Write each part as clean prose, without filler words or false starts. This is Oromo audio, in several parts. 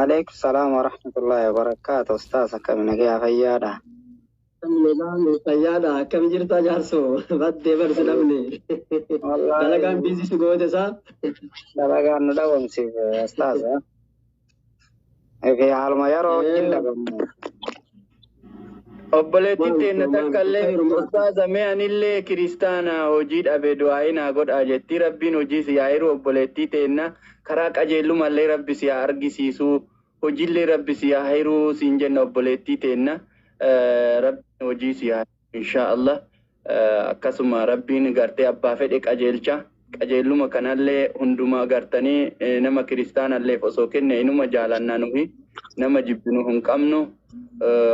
Waalaikum salaam wa rahmatullahi wa barakaatu. Ustaaz, akkami, nagayaa, fayyaadha? Fayyaadha. Akkam jirta, jaarsoo? Baddee barsi namni. Dalagaan busy si goote isaa. Dalagaan nu dhabamsiif, ustaaz. Egaa haaluma yeroo wajjin dhabamu. Obboleettiin teenna takka illee, "Ustaaza, mee anillee kiristaana, hojii dhabe, du'aa'ii naa godhaa," jetti. Rabbiin hojii si haa hiru, obboleettii teenna. Karaa qajeellumallee Rabbi si haa argisiisu, hojiillee Rabbi si haa hiruu siin jenna, obboleettii teenna. Rabbiin hojii si haa hiru, inshaa Allah. Akkasuma Rabbiin gartee abbaa fedhe qajeelcha. Qajeelluma kanallee hunduma gartanii nama kiristaanalleef osoo kenne inuma jaalannaa, nuhi nama jibbinu hin qabnu.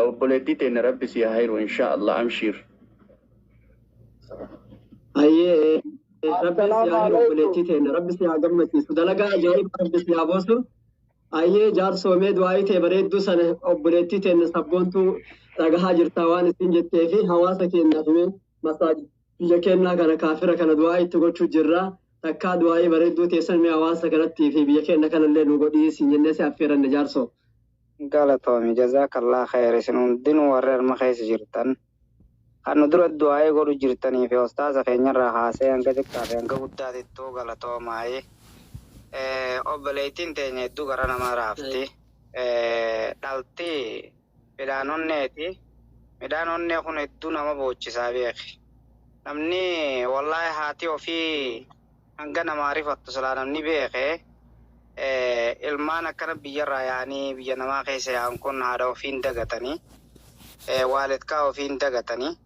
Obboleettii teenna, Rabbi si haa hiru, inshaa Allah, amshiir. Ayyee, Rabbi si haa hiru, obboleettii teenna. Rabbi si haa gammachiisu. Dalagaa ajaa'ibaa Rabbi si haa boosu. Ayyee jaarsoo, mee du'aa'ii ta'e bareedduu sana obboleettii teenna sabboontuu dhagahaa jirtaa waan isin jettee fi hawaasa keenyaaf mee masaajid biyya keenyaa kana kaafira kana du'aa itti gochuu jirra. Takkaa du'aa'ii bareedduu teessan mee hawaasa kanattii fi biyya keenya kanallee nu godhii siin jennee si affeeranne, jaarsoo. Galatoomi, jazakallah khayr. Isin hundinuu warri harma keessa jirtan, kan nu dura du'aa'ii godhu jirtanii fi ustaaza keenyarraa haasee hanga xiqqaa fi hanga guddaatittuu galatoomaayee. Obboleettiin teenya hedduu gara nama raafti. Dhalti midhaan onneeti. Midhaan onnee kun hedduu nama boochisaa beeki. Namni wallaahi haati ofii hanga namaa rifattu silaa namni beeke, ilmaan akkana biyyarraa yaa'anii biyya namaa keessa yaa'an kun haadha ofiin dagatanii, waalidkaa ofiin dagatanii.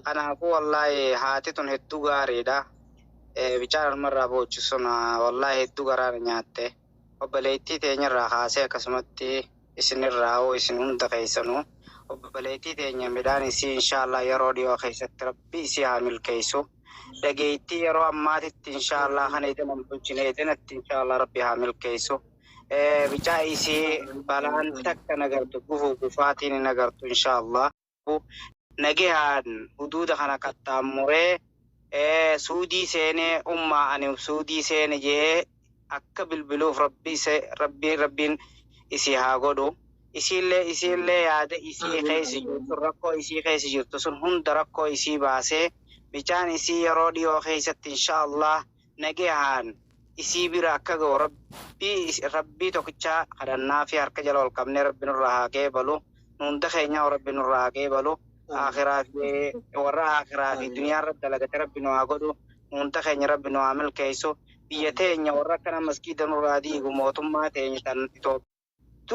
Kanaafuu wallaahi haati tun hedduu gaariidha. Bichaan harmarraa boochisu sun wallaahi hedduu garaa na nyaatte. Obboleettii teenyarraa kaasee akkasumatti isinirraa hoo isin hunda keessanuu, obboleettii teenya midhaan isii inshaallah yeroo dhiyoo keessatti Rabbi isii haa milkeessu. Dhageettii yeroo ammaatitti inshaallah kana itti nan bulchine itinatti inshaallah Rabbi haa milkeessu. Bicaa isii balaan takka nagartu, gufuu gufaatiin hin agartu inshaallah. Nagahaan huduuda kana qaxxaamuree Suudii seenee, "Ummaa, ani Suudii seene," jee akka bilbiluuf Rabbi Rabbiin isii haa godhu. Isiillee yaada isii keessa jirtu, rakkoo isii keessa jirtu sun hunda rakkoo isii baasee, bicaan isii yeroo dhiyoo keessatti inshaallah nagahaan isii bira akka ga'u Rabbii tokkichaa kadhannaa fi harka jala ol qabnee Rabbi nurraa haa qeebalu. Nu hunda keenyaa Rabbi nurraa haa qeebalu. Akhiraa fi warra akhiraa fi duniyaa irratti dalagate Rabbi nu haa godhu. Nu hunda keenya Rabbi nu haa milkeessu. Biyya teenya warra akkana maskiida nurraa diigu, mootummaa teenya tan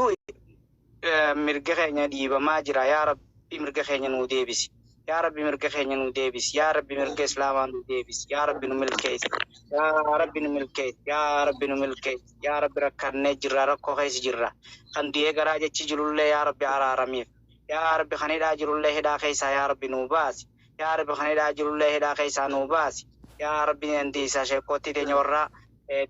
Itoophiyaa mirga keenya dhiibamaa jira. Yaa Rabbi, mirga keenya nuu deebisi. Yaa Rabbi, mirga keenya nuu deebisi. Yaa Rabbi, mirga Islaamaa nuu deebisi. Yaa Rabbi, nu milkeessi. Yaa Rabbi, nu milkeessi. Yaa Rabbi, nu milkeessi. Yaa Rabbi, rakkannee jirra, rakkoo keessa jirra. Kan du'ee garaa jechi jirullee yaa Rabbi araaramiif. Yaa Rabbi, kan hidhaa jirullee hidhaa keessaa yaa Rabbi nuu baasi. Yaa Rabbi, kan hidhaa jirullee hidhaa keessaa nuu baasi. Yaa Rabbi, ni dandeessaa. Sheekootti teenya warra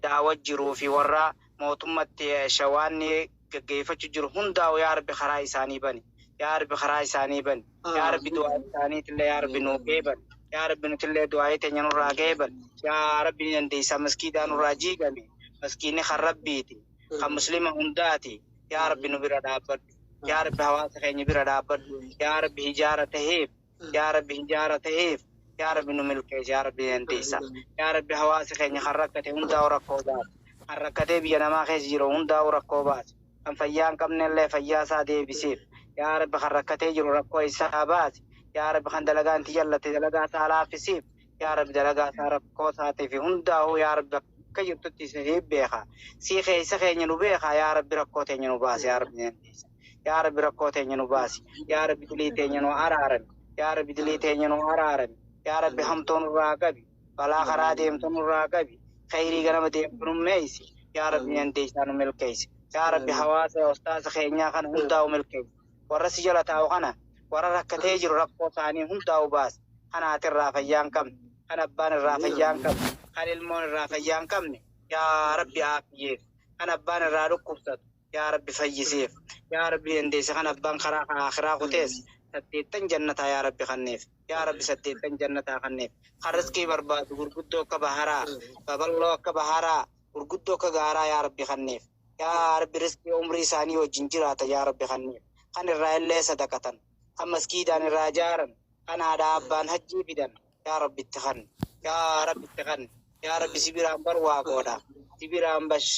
daawwa jiruu fi warra mootummatti shawaanni gaggeeffachuu jiru hundaa'u yaa Rabbi karaa isaanii bani. Yaa Rabbi, karaa isaanii bani. Yaa Rabbi, du'aa isaaniitillee yaa Rabbi nuu qeebal. Yaa Rabbi, nutillee du'aa teenya nurraa qeebal. Yaa Rabbi, ni dandeessaa. Maskiidaa nurraa jiigame. Maskiinni kan Rabbiiti. Kan Muslima hundaati. Yaa Rabbi, nu bira dhaabbadhu. Yaa Rabbi, hawaasa keenya bira dhaabbadhu. Yaa Rabbi, hijaara taheef. Yaa Rabbi, hijaara taheef. Yaa Rabbi, nu milkeessi. Yaa Rabbi, ni dandeessa. Yaa Rabbi, hawaasa keenya kan rakkate hundaa'u rakkoo baasi. Kan rakkatee biyya namaa keessa jiru hundaa'u rakkoo baasi. Kan fayyaa hin qabnellee fayyaa isaa deebisiif. Yaa Rabbi, kan rakkatee jiru rakkoo isaa baasi. Yaa Rabbi, kan dalagaan itti jallate dalagaa isaa laaffisiif. Yaa Rabbi, dalagaa isaa, rakkoo isaatii fi hundaa'u yaa Rabbi akka jirtutti si beeka. Sii keessa keenya nu beeka. Yaa Rabbi, rakkoo teenya nu baasi. Yaa Rabbi, ni dandeessa. Yaa Rabbi, rakkoo teenya nu baasi. Yaa Rabbi, dilii teenya nu araarami. Yaa Rabbi, dilii teenya nu araarami. Yaa Rabbi, hamtuu nurraa qabi. Balaa karaa deemtu nurraa qabi. Khayrii ganama deemtu nu meeysi. Yaa Rabbi, ni dandeessaa, nu milkeessi. Yaa Rabbi, hawaasa ustaaza keenyaa kana hundaa'u milkeessi. Warra si jala taa'u kana, warra rakkatee jiru rakkoo isaanii hundaa'u baasi. Kan haati irraa fayyaa hin qabne, kan abbaan irraa fayyaa hin qabne, kan ilmoon irraa fayyaa hin qabne yaa Rabbi aafiyyeef. Kan abbaan irraa dhukkubsatu yaa Rabbi fayyisiif. Yaa Rabbi, dandeessa. Kan abbaan karaa akhiraa kutees saddeettan jannataa yaa Rabbi kanneef. Yaa Rabbi, saddeettan jannataa kanneef. Kan riskii barbaadu gurguddoo akka baharaa, babal'oo akka baharaa, gurguddoo akka gaaraa yaa Rabbi kanneef. Yaa Rabbi, riskii umrii isaanii wajjin jiraata yaa Rabbi kanniif. Kan irraa illee sadaqatan, kan maskiidaan irraa ijaaran, kan haadha abbaan hajjii fidan yaa Rabbi itti kanni. Yaa Rabbi itti kanni. Yaa Rabbi, si biraan barwaaqoodha. Si biraan bash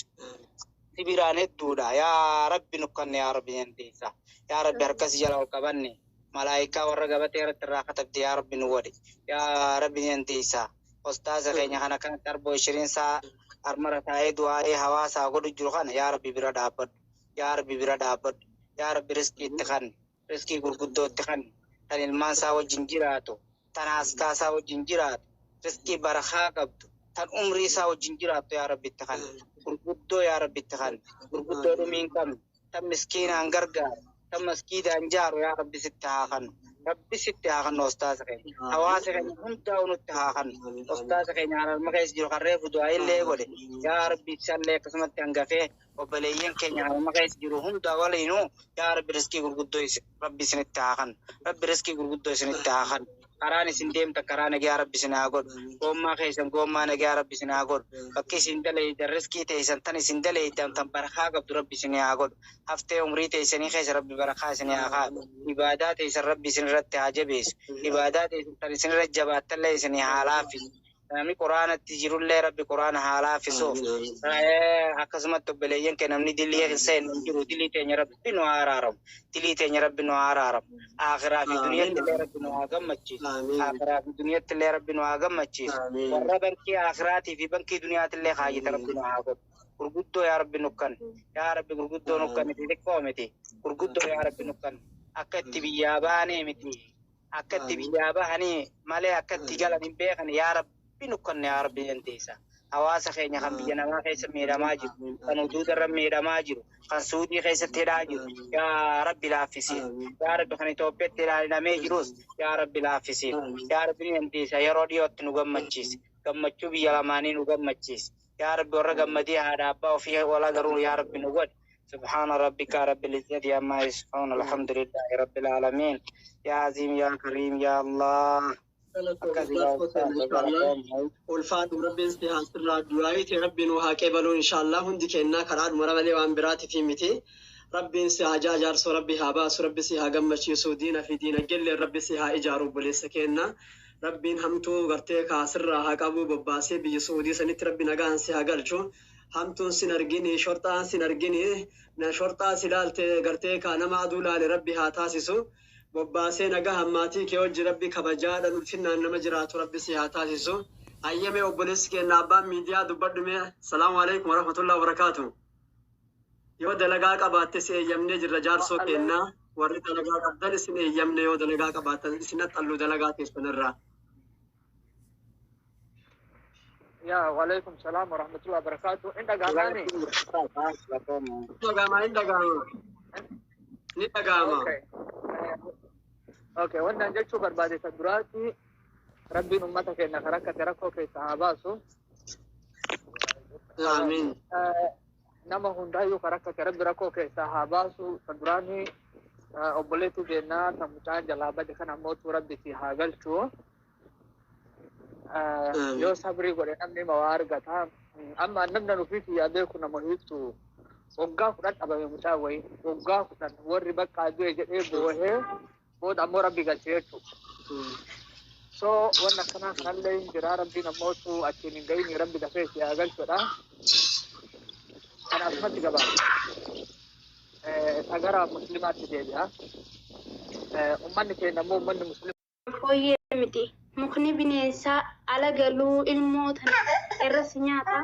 si biraan hedduudha. Yaa Rabbi nukkanne, yaa Rabbi dandeessa. Yaa Rabbi, harkas jala ol qabanne. Malaayikaa warra gabatee irratti irraa katabde yaa Rabbi nu godhi. Yaa Rabbi dandeessa. Ustaaza keenya kana kanatti arboo ishiriin isaa armara taa'ee du'aa'ee hawaasaa godhu jiru kana yaa Rabbi bira dhaabbadhu. Yaa Rabbi bira dhaabbadhu. Yaa Rabbi, riskii itti kanni. Riskii gurguddoo itti kanni. Tan ilmaan isaa wajjin jiraatu. Tan haaskaa isaa wajjin jiraatu. Riskii barakaa qabdu. Tan umrii isaa wajjin jiraattu yaa Rabbi itti kanni. Gurguddoo yaa Rabbi itti kanni. Gurguddoo dhumii hin qabne. Tan miskiinaan gargaaru. Tan maskiidaan jaaru yaa Rabbi sitti haa kannu. Rabbi sitti haa kannu ustaaza keenya. Hawaasa keenya hundaa'u nutti haa kannu. Ustaaza keenya hararma keessa jiru kan reefu du'aa illee godhe. Yaa Rabbi, isallee akkasumatti hangafee obboleeyyan keenya hararma keessa jiru hunda waliinuu yaa Rabbi riskii gurguddoo Rabbi isinitti haa kannu. Rabbi riskii gurguddoo isinitti haa kannu. Karaan isin deemtan karaa nagaa Rabbi isin haa godhu. Goommaa keessan goommaa nagaa Rabbi isin haa godhu. Bakki isin daleeydan riskii teessan tan isin daleeydan tan barakaa qabdu Rabbi isin haa godhu. Haftee umrii teessanii keessa Rabbi barakaa isin haa kaa'u. Ibaadaa teessan Rabbi isin irratti haa jabeessu. Ibaadaa teessan tan isin irra jabaattallee isin haa laaffisu. Namni quraanatti jirullee Rabbi quraana haa laaffisuuf. Akkasumatti obboleeyyan kee namni dilii hin seenne hin jiru. Dilii teenya Rabbi nu haa araaramu. Dilii teenya Rabbi nu haa araaramu. Akhiraa fi duniyatti illee Rabbi nu haa gammachiisu. Akhiraa fi duniyatti illee Rabbi nu haa gammachiisu. Warra bankii akhiraatii fi bankii duniyaatti illee kaayyata Rabbi nu haa godhu. Gurguddoo yaa Rabbi nukkan. Yaa Rabbi, gurguddoo nukkan, xixiqqoo miti. Gurguddoo yaa Rabbi nukkan. Akka itti biyyaa baanee miti. Akka itti biyyaa bahanii malee akka itti galan hin beekan yaa Rabbi nukkanne, yaa Rabbi dandeessa. Hawaasa keenya kan biyya namaa keessa miidhamaa jiru, kan huduudarra miidhamaa jiru, kan Suudii keessatti hidhaa jiru, yaa Rabbi laaffisiif. Yaa Rabbi, kan Itoophiyaatti ilaalamee jirus yaa Rabbi laaffisiif. Yaa Rabbi ni dandeessa, yeroo dhiyootti nu gammachiisi. Gammachuu biyya lamaanii nu gammachiisi. Yaa Rabbi, warra gammadee haadha abbaa ofii wal agaruu yaa Rabbi nu godhi. سبحان ربك رب العزة عما يصفون، الحمد لله رب العالمين. يا عظيم يا كريم يا الله. Ulfaadhu, Rabbiin si haa sirraa du'aayii ta'e Rabbiin nu haa qeebalu inshaallah. Hundi kennaa karaa dhumara malee waan biraatiif miti. Rabbiin si haa jaajaarsu, Rabbi haa baasu, Rabbi si haa gammachiisu, diina fi diina gelleen Rabbi si haa ijaaru obboleessa kenna. Rabbiin hamtuu gartee kaasirraa haa qabu, bobbaasee biyya Suudii sanitti Rabbi nagaan si haa galchu. Hamtuun sin argini, shorxaan sin argini, na shorxaa si laalte gartee kaa nama aduu laale Rabbi haa taasisu. Bobbaasee nagaa hammaatii kee hojii Rabbi kabajaadhaan ulfinnaan nama jiraatu Rabbi si haa taasisu. Hayyamee, obboleessi keenya abbaan miidiyaa dubbadhume. Salaamu alaikum warahmatullahi wabarakaatu. Yoo dalagaa qabaatte si eeyyamnee jirra, jaarsoo kennaa. Warri dalagaa qabdan isin eeyyamne, yoo dalagaa qabaattan isin axxalluu dalagaa keessanirraa. Ya, waalaikum salam warahmatullahi wabarakatuh. Hin dhaga'amaani? Dhaga'ama, hin dhaga'ama. Ni dhaga'ama. Okay. Okay, wannan jechuu barbaade kan duraati Rabbiin ummata keenya kan rakkate rakkoo keessa haa baasu. Amiin. Nama hundaayyuu kan rakkate Rabbi rakkoo keessaa haa baasu. Kan duraani obboleettii keenya kan mucaan jalaa bade kan ammootu Rabbi si haa galchu. Yoo sabrii godhe namni waa argata. Amma namni nufiif yaa beeku nama hiiktu waggaa 10 dhabame mucaa wayii, waggaa 10 warri bakka du'e jedhee boohee booda ammoo Rabbi galche jechuudha. So wanni akkanaa kanallee hin jira, Rabbiin ammootu achiin hin gahin, Rabbi dafee si haa galchudha. Kana asumatti gabaabsa. Gara muslimaatti deebi'a. Uummanni keenya ammoo uummanni muslimaa. Fooyyee miti. Mukni bineensaa ala galuu ilmoo tana irras nyaata.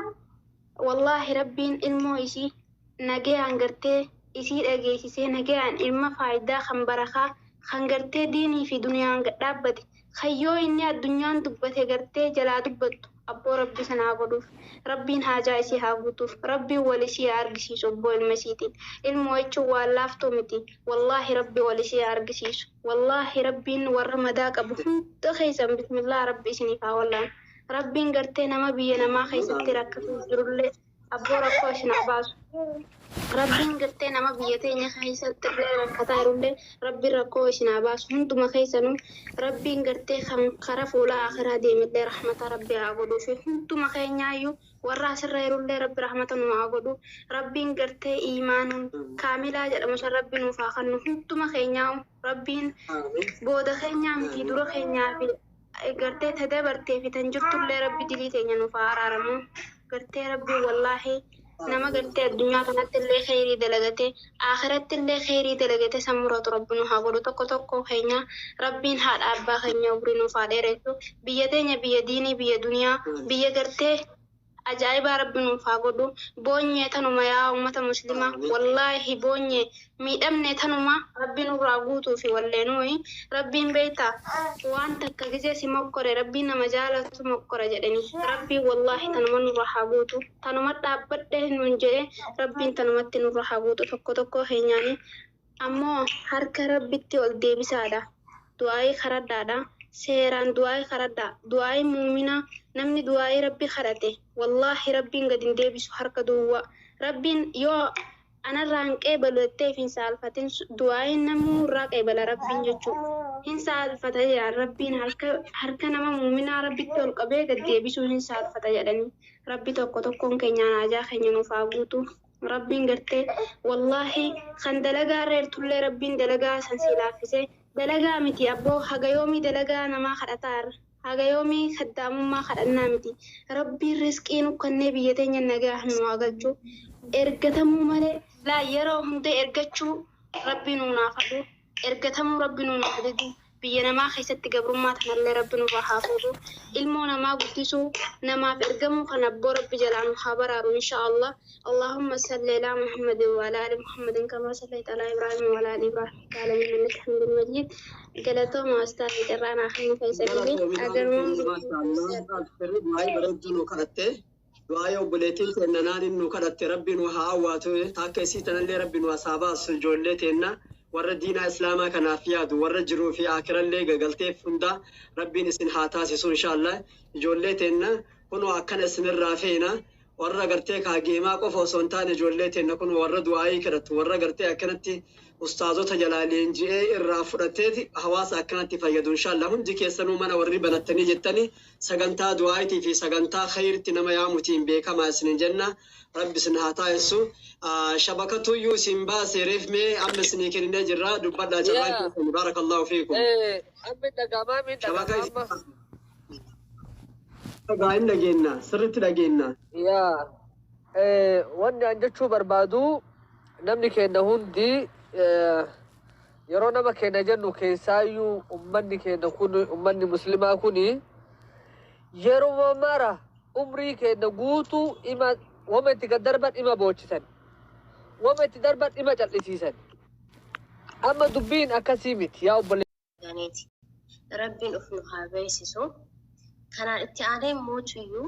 Wallaahi, Rabbiin ilmoo isii nagayaan gartee isii dhageessisee nagayaan ilma faayidaa kan barakaa kan gartee diinii fi duniyaan dhaabbate kan yoo inni addunyaan dubbate gartee jalaa dubbattu abboo Rabbi sanaa godhuuf, Rabbiin haajaa isii haa guutuuf, Rabbiin wal isii haa argisiisu abboo ilma isiitiin. Ilmoo jechuun waan laaftuu miti. Wallaahi, Rabbi wal isii haa argisiisu. Wallaahi, Rabbiin warra madaa qabu hunda keessan bismillah Rabbi isiniif haa wallaan. Rabbiin gartee nama biyya namaa keessatti rakkatuuf jirullee abboo rakkoo isin haa baasu. Rabbiin gartee nama biyya teenya keessatti illee rakkataa jirullee Rabbiin rakkoo isin haa baasu. Hunduma keessanuu Rabbiin gartee kan kara fuula akhiraa deemillee rahmata Rabbi haa godhuu fi hunduma keenyaayyuu. Warra asirra jirullee Rabbi rahmata nu haa godhu. Rabbiin gartee iimaanuun kaamilaa jedhamu san Rabbi nuuf haa kennu. Hunduma keenyaa Rabbiin booda keenyaa miti dura keenyaa fi gartee ta dabartee fi tan jirtullee Rabbi dilii teenya nuuf haa araaramu. Gartee Rabbi wallaahi nama gartee addunyaa kanatti illee kheyrii dalagate, akhiratti illee kheyrii dalagate san muratu Rabbi nu haa godhu. Tokko tokko keenya Rabbiin haadha abbaa keenya umrii nuuf haa dheeressu. Biyya teenya biyya diinii, biyya duniyaa, biyya gartee ajaa'ibaa Rabbi nuuf haa godhu. Boonyee tanuma yaa ummata muslimaa, wallaahi boonyee miidhamne tanuma Rabbi nurraa guutuu fi walleenuyi. Rabbiin beektaa waan takka gisee si mokkore, Rabbiin nama jaalatu mokkora jedhani. Rabbiin wallaahi tanuma nurra haa guutu. Tanuma dhaabbadhe nuun jedhe, Rabbiin tanumatti nurra haa guutu tokko tokko keenyaani. Ammoo harka Rabbitti ol deebisaadha. Du'aayii kadhadhaadha. Seeraan du'aayii kadhadhaa. Du'aayii muuminaa, namni du'aayii Rabbi kadhate wallaahi Rabbiin gad hin deebisu harka duwwaa. Rabbiin yoo anarraa hin qeebalu jetteef hin saalfatin, du'aayiin namuu irraa qeebala Rabbiin jechuudha. Hin saalfata jedhan, Rabbiin harka nama muuminaa Rabbitti ol qabee gad deebisuu hin saalfata jedhanii. Rabbi tokko tokkoon keenyaan haajaa keenya nuuf haa guutu. Rabbiin gartee wallaahi kan dalagaa irra jirtullee Rabbiin dalagaa san sii laaffisee. Dalagaa miti abboo, haga yoomii dalagaa namaa kadhataa irra? Haga yoomii kaddaamummaa kadhannaa miti? Rabbiin risqii nu kennee biyya teenya nagaa nu haa galchu. Ergatamuu malee laa yeroo hunda ergachuu Rabbi nuu naafadhu. Ergatamuu Rabbi nuu haa didu. Biyya namaa keessatti gabrummaa tanallee Rabbi nurraa haa fuudhu. Ilmoo namaa guddisuu, namaaf ergamuu kan abboo Rabbi jalaa nu haa baraaru insha Allah. Allahumma salli ala Muhammadin wa ala ali Muhammadin kama sallaita ala Ibrahim wa ala ali Ibrahim fil alamin innaka Hamidum Majid. Galatooma ustaazi, carraa naa kennu keessaniif. Agarmuun. Du'aayii bareedduu nu kadhatte. Du'aayii obboleettiin teenna naaniin nu kadhatte Rabbi nu haa awwaatu. Akka isii tanallee Rabbi nu asaa baasu. Ijoollee teenna warra diinaa islaamaa kanaaf yaadu, warra jiruu fi akirallee gagalteef hunda Rabbiin isin haa taasisu inshaallah. Ijoollee teenna kunoo akkana isinirraa feena. Warra gartee kaa geemaa qofa osoo hin taane, ijoollee teenna kun warra du'aayii kadhattu, warra gartee akkanatti ustaazota jalaa leenji'ee irraa fudhateeti hawaasa akkanatti fayyadu inshaallah. Hundi keessanuu mana warri banattanii jettani sagantaa du'aayitii fi sagantaa khayritti nama yaamutiin beekamaa isinin jenna. Rabbi isin haa taasisu. Shabakatuyyuu isin baase reef, mee amma isinii kenninee jirra, dubbadhaa, carraan keessan. Baarakallahu fiikum. Amma dhagamaa min shabaka dhagama amma. Dhagaa hin dhageenna, sirritti dhageenna. Yaa, wanni an jechuu barbaadu, namni keenya hundi yeroo nama keenya jennu keessaayyuu ummanni keenya kun, ummanni muslimaa kun, yeroo mara umrii keenya guutuu ima wama itti gad darban ima boochisan, wama itti darban ima cal'isiisan. Amma dubbiin akkasii miti yaa obboleessa. Ganeeti. Rabbiin of nu haa beeksisu. Kanaan itti aanee mootuyyuu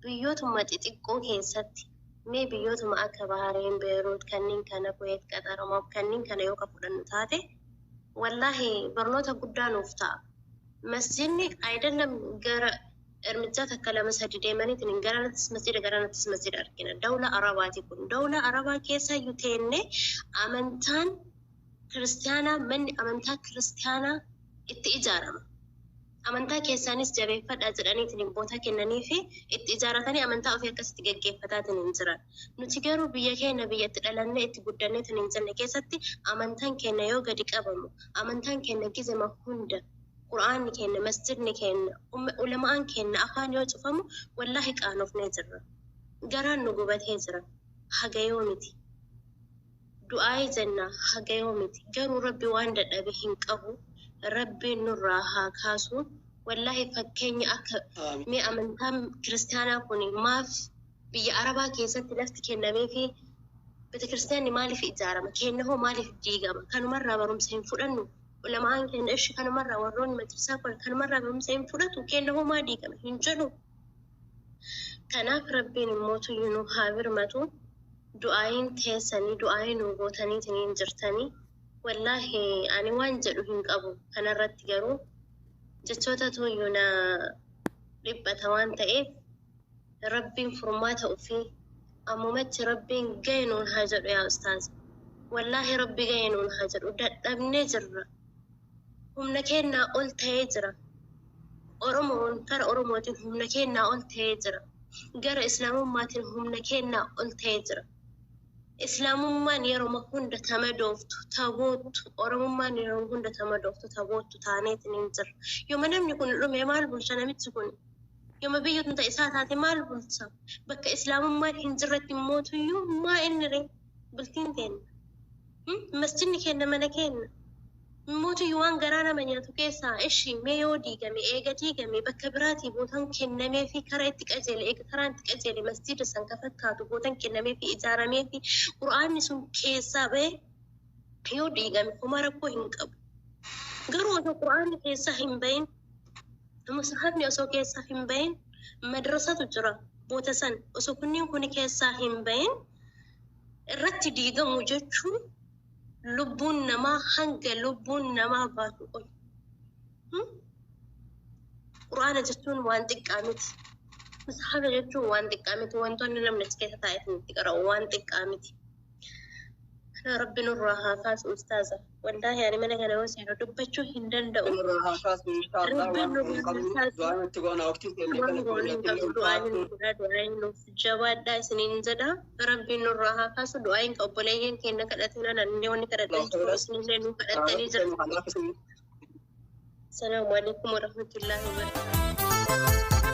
biyyootuma xixiqqoo keessatti, mee biyyootuma akka Bahareen, Beeruut, kanneen kana, Kuweet, Qaxar, Oman kanneen kana yoo ka fudhannu taate, wallaahi barnoota guddaa nuuf ta'a. Masjidni ayidallam gara ermijaa takka lama sadi deemaniitiin garanattis masjida, garanattis masjida argina. Dawla Arabaati kun. Dawla Arabaa keessa iyyuu teenne amantaan kiristaanaa, manni amantaa kiristaanaa itti ijaarama. Amantaa keessaanis jabeeffadhaa jedhaniitiin boota kennanii fi itti ijaaratanii amantaa ofii akkasitti gaggeeffataatiin hin jiran. Nuti garuu biyya keenya, biyya itti dhalannee itti guddanneetiin hin jenne keessatti amantaan keenya yoo gadi qabamu, amantaan keenya gizema hunda, qura'aanni keenya, masjidni keenya, ulamaan keenya afaan yoo cufamu, wallaahi qaanofnee jirra. Garaan nu gubatee jira. Haga yoomiti? Du'aayii jenna, haga yoomiti? Garuu Rabbi waan dadhabe hin qabu. Rabbiin nurraa haa kaasu. Wallaahi fakkeenya akka mee amantaan kiristaanaa kun maaf biyya Arabaa keessatti lafti kennamee fi beeta kiristaanni maaliif ijaarama? Kenna hoo maaliif diigama? Kanumarraa barumsa hin fudhannu? Ulamaan keenya ishi kanumarraa, warroonni majlisaa kun kanumarraa barumsa hin fudhatu? Kenna hoo maa diigama hin jedhu? Kanaaf Rabbiin immoo tuyyuu nu haa birmatu. Du'aayin teessanii du'aayin nu gootaniitiin hin jirtanii. Wallaahi ani waan jedhu hin qabu kanarratti, garuu jechoota tuyyuu na dhiphata waan ta'eef, Rabbiin furmaata ofii ammumatti Rabbiin gahe nuun haa jedhu yaa ustaaz. Wallaahi Rabbi gahe nuun haa jedhu, dadhabnee jirra. Humna kennaa ol ta'ee jira. Oromoon kara Oromootiin humna kennaa ol ta'ee jira. Gara Islaamummaatiin humna keennaa ol ta'ee jira. Islaamummaan yeroma hunda tama dooftu, taboottu, Oromummaan yeroo hunda tama dooftu, taboottu taaneetiin hin jira. Yooma namni kun dhume maal bulcha namichi kun? Yooma biyya tun ta isaa taate maal bulcha? Bakka Islaamummaan hin jirretti mootuyyuu maa inni ree? Bultiin teenna. Masjidni keenna mana keenna. Mootuyyuu waan garaa nama nyaatu keessaa ishi mee yoo diigame eega diigame bakka biraatii bootaan kennamee fi karaa itti qajeele eega karaan itti qajeele masjida san ka fakkaatu bootaan kennamee fi ijaaramee fi qur'aanni sun keessaa ba'e yoo diigame homaa rakkoo hin qabu. Garuu osoo qur'aanni keessaa hin bahin, musahafni osoo keessaa hin bahin, madrasatu jira boota san osoo kunniin kuni keessaa hin bahin irratti diigamu jechuun lubbuun namaa hanga lubbuun namaa baatu ol. Qur'aana jechuun waan xiqqaa miti. Musaafa jechuun waan xiqqaa miti. Wantoonni namni achi keessa taa'ee itti qara'u waan xiqqaa miti. Kana Rabbi nurraa haa kaasu ustaaza. Wallaahi ani mana kana yoo seenu dubbachuu hin danda'u. Nurraa haa kaasu inshaallah. Rabbi Waan nurraa hin haa qabnu kaasu. du'aa nutti goona waqtii keenya Waan kana goonu hin qabnu du'aa hin godhaa du'aa hin nuuf jabaadhaa isiniin jedha. Rabbiin nurraa haa kaasu du'aa hin obboleeyyan keenya kadhatina namni wanni kadhatan jiru isinillee nu kadhattanii jirtu. Salaamu alaikum warahmatullaahi wabarakatuh.